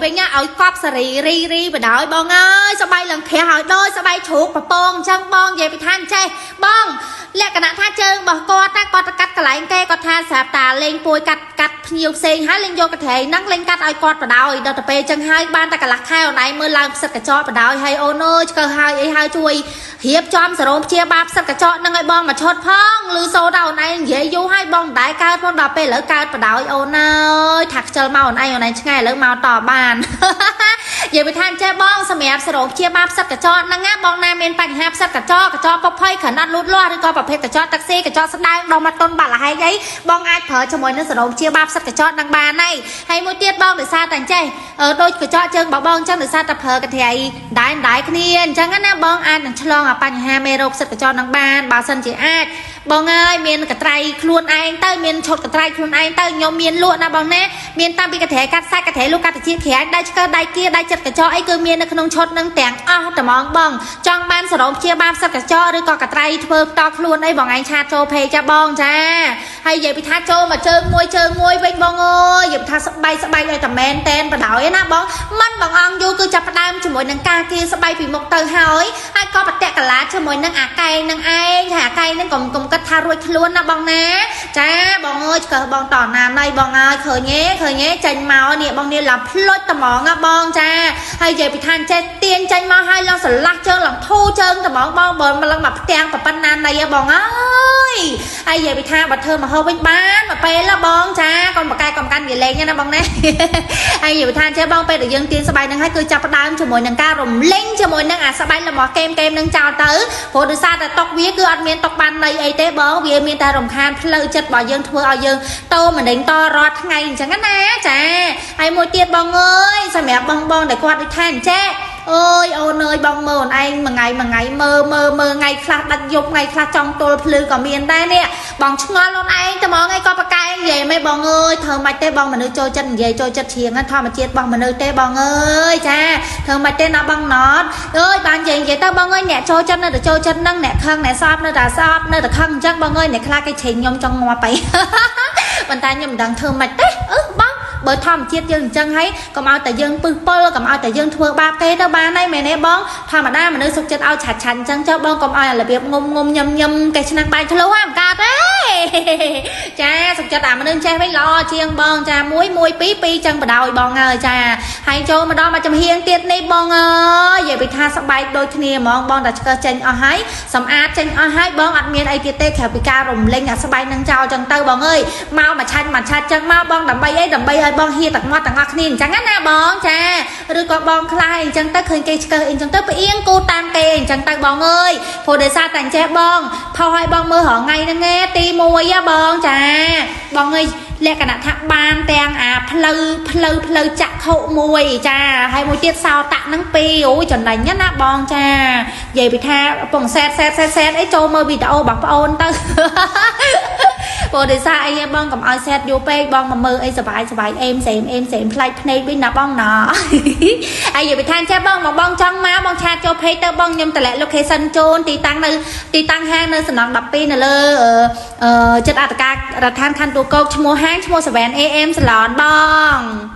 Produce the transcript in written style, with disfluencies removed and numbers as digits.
វិញណាឲ្យកប់សេរីរីរីបដ ாய் បងអើយស្បែកឡើងក្រាស់ឲ្យដូចស្បែកជ្រូកពពងអញ្ចឹងបងនិយាយពីថាអញ្ចេះបងលក្ខណៈថាជើងរបស់គាត់ណាគាត់ទៅកាត់កន្លែងគេគាត់ថាស្រាប់តាលេងពួយកាត់កាត់ភ្ញៀវផ្សេងហើយលេងយកកត្រៃហ្នឹងលេងកាត់ឲ្យគាត់បដ ாய் ដល់ទៅពេលអញ្ចឹងហើយបានតែកន្លះខែអូនឯងមើលឡើងផ្សិតកញ្ចក់បដ ாய் ហើយអូនអើយឆ្កឹះហើយអីហើយជួយរៀបចំសរោមព្យាបាលផ្សិតកញ្ចក់ហ្នឹងឲ្យបងមកឈុតផងឬសូដល់អូនឯងនិយាយយូរហើយបងមិនដែលកើតផងដល់ពេលឥឡូវកើតបដ ாய் អូនអើយថាខ្ជិលមកអូនឯងអូនឯងឆ្ងាយឥឡូវមកតបាន និយាយពីថាអញ្ចេះបងសម្រាប់សរោមព្យាបាលផ្សិតកញ្ចក់ហ្នឹងណាបងណាមានបញ្ហាផ្សិតកញ្ចក់កញ្ចក់ពុកភ័យគ្រាន់អត់លូតលាស់ឬក៏ប្រភេទកញ្ចក់តាក់ស៊ីកញ្ចក់ស្ដើងដល់មកតុនបាក់លហែកអីបងអាចប្រើជាមួយនឹងសរោមព្យាបាលផ្សិតកញ្ចក់ហ្នឹងបានហើយហើយមួយទៀតបងដោយសារតែអញ្ចេះដូចកញ្ចក់ជើងរបស់បងអញ្ចឹងដោយសារតែប្រើកន្ត្រៃដែរដែរគ្នាអញ្ចឹងណាបងអាចនឹងឆ្លងអាបញ្ហាមេរោគផ្សិតកញ្ចក់ហ្នឹងបានបើសិនជាអាចបងអើយមានកន្ត្រៃខ្លួនឯងទៅមានឈុតកន្ត្រៃខ្លួនឯងទៅខ្ញុំមានលក់ណាបងណាមានតាំងពីកន្ត្រៃកាត់សាច់កន្ត្រៃលូកកាត់តិចក្រាញដៃឆ្កឹះដៃគៀដៃចិត្តកញ្ចក់អីគឺមាននៅក្នុងឈុតហ្នឹងទាំងអស់ត្មងបងចង់បានសរោមព្យាបាលផ្សិតកញ្ចក់ឬក៏កន្ត្រៃធ្វើផ្ទាល់ខ្លួនអីបងឯង chat ចូល page ចាបងចាហើយនិយាយពីថាចូលមកជើងមួយជើងមួយវិញបងអើយនិយាយពីថាស្បែកស្បែកឲ្យតែមែនតែនបដ ாய் ណាបងមិនបងអង្គយូរគឺចាប់ផ្ដើមជាមួយនឹងការគៀស្បែកពីមុខទៅហើយហើយក៏បតកលាជាមួយនឹងអាកែងនឹងឯងហើយអាកែងនឹងកុំកុំគិតថារួចខ្លួនណាបងណាចាបងអើយឆ្កឹះបងតណាណៃបងអើយឃើញទេឃើញទេចេញមកនេះបងនេះឡើងភ្លុចត្មងណាបងចាហើយនិយាយពីថាចេះទៀនចេញមកហើយឡើងស្រឡះជើងឡើងធូរជើងត្មងបងបើមិនឡើងមកផ្ទាំងប៉ុណ្ណាណៃហ៎បងអើយហើយនិយាយពីថាបើធ្វើមកហូបវិញបានមកពេលឡាបងចាកុំបកកែកុំកាន់និយាយលេងណាបងណា ហើយនិយាយពីថាចេះបងពេលដែលយើងទៀនស្បែកហ្នឹងហើយគឺចាប់ផ្ដើមជាមួយនឹងការរំលេងជាមួយនឹងអាស្បែករបស់កេមកេមនឹងចោលទៅព្រោះដោយសារតែតុកវាគឺអត់មានតុកបានន័យអីទេបងវាមានតែរំខានផ្លូវចិត្តរបស់យើងធ្វើឲ្យយើងតោមិនដេញតរាល់ថ្ងៃអញ្ចឹងណាចាហើយមួយទៀតបងអើយសម្រាប់បងបងដែលគាត់ដូចថាអញ្ចេះអើយអូនអើយបងមើលអូនឯងមួយថ្ងៃមួយថ្ងៃមើលមើលមើលថ្ងៃខ្លះដាច់យប់ថ្ងៃខ្លះចង់ទល់ភ្លឺក៏មានដែរនេះបងឆ្ងល់អូនឯងតែហ្មងឯងក៏ប្រកែកនិយាយមិនបងអើយធ្វើម៉េចទេបងមនុស្សចូលចិត្តនិយាយចូលចិត្តច្រៀងធម្មជាតិរបស់មនុស្សទេបងអើយចាធ្វើម៉េចទេណាបងណតអើយបាននិយាយនិយាយទៅបងអើយអ្នកចូលចិត្តនៅតែចូលចិត្តនឹងអ្នកខឹងអ្នកសอบនៅតែសอบនៅតែខឹងអញ្ចឹងបងអើយអ្នកខ្លះគេច្រៀងខ្ញុំចង់ងាប់អី ប៉ុន្តែខ្ញុំមិនដឹងធ្វើម៉េចទេអឺបងបើធម្មជាតិយើងអញ្ចឹងហើយកុំឲ្យតែយើងពឹសពិលកុំឲ្យតែយើងធ្វើបាបគេទៅបានហើយមែនទេបងធម្មតាមនុស្សសុខចិត្តឲ្យឆាច់ឆាច់អញ្ចឹងចុះបងកុំឲ្យរបៀបងុំងុំញឹមញឹមកេះឆ្នាំងបាយឆ្លុះហ្នឹងមិនកើតទេ ចាសុខចិត្តអាមនុស្សចេះវិញល្អជាងបងចា1 1 2 2ចឹងបដ ாய் បងអើយចាហើយចូលមកដល់មកចំហៀងទៀតនេះបងអើយនិយាយពីថាស្បែកដូចគ្នាហ្មងបងតែឆ្កឹះចេញអស់ហើយសម្អាតចេញអស់ហើយបងអត់មានអីទៀតទេក្រៅពីការរំលេងអាស្បែកនឹងចោលចឹងទៅបងអើយមកមួយឆាច់មួយឆាច់ចឹងមកបងដើម្បីអីដើម្បីឲ្យបងហៀទឹកមាត់ទាំងអស់គ្នាអញ្ចឹងណាបងចាឬក៏បងខ្លះអញ្ចឹងទៅឃើញគេឆ្កឹះអីចឹងទៅផ្អៀងគូតាមគេអញ្ចឹងទៅបងអើយព្រោះដោយសារតែអញ្ចេះបងផុសឲ្យបងមើលរងថ្ងៃហ្នឹងឯងទី1ហ៎បងចាបងអើយលក្ខណៈថាបានទាំងអាផ្លូវផ្លូវផ្លូវចក្ខុមួយចាហើយមួយទៀតសោតៈហ្នឹងពីរអូយចំណេញណាបងចានិយាយពីថាពងសែតសែតសែតសែតអីចូលមើលវីដេអូរបស់ប្អូនទៅ ព្រោះដោយសារអីឯងបងកុំឲ្យសែតយូរពេកបងមកមើលអីសបាយសបាយអេមសេមអេមសេមផ្លែកភ្នែកវិញណាបងណ ហើយនិយាយពីថាចេះបងមកបងចង់មកបង chat ចូល page ទៅបងខ្ញុំតម្លាក់ location ជូនទីតាំងនៅទីតាំងហាងនៅសំណង12នៅលើអឺចិត្តអត្តការរដ្ឋានខណ្ឌទូកោកឈ្មោះហាងឈ្មោះ 7 AM Salon បង។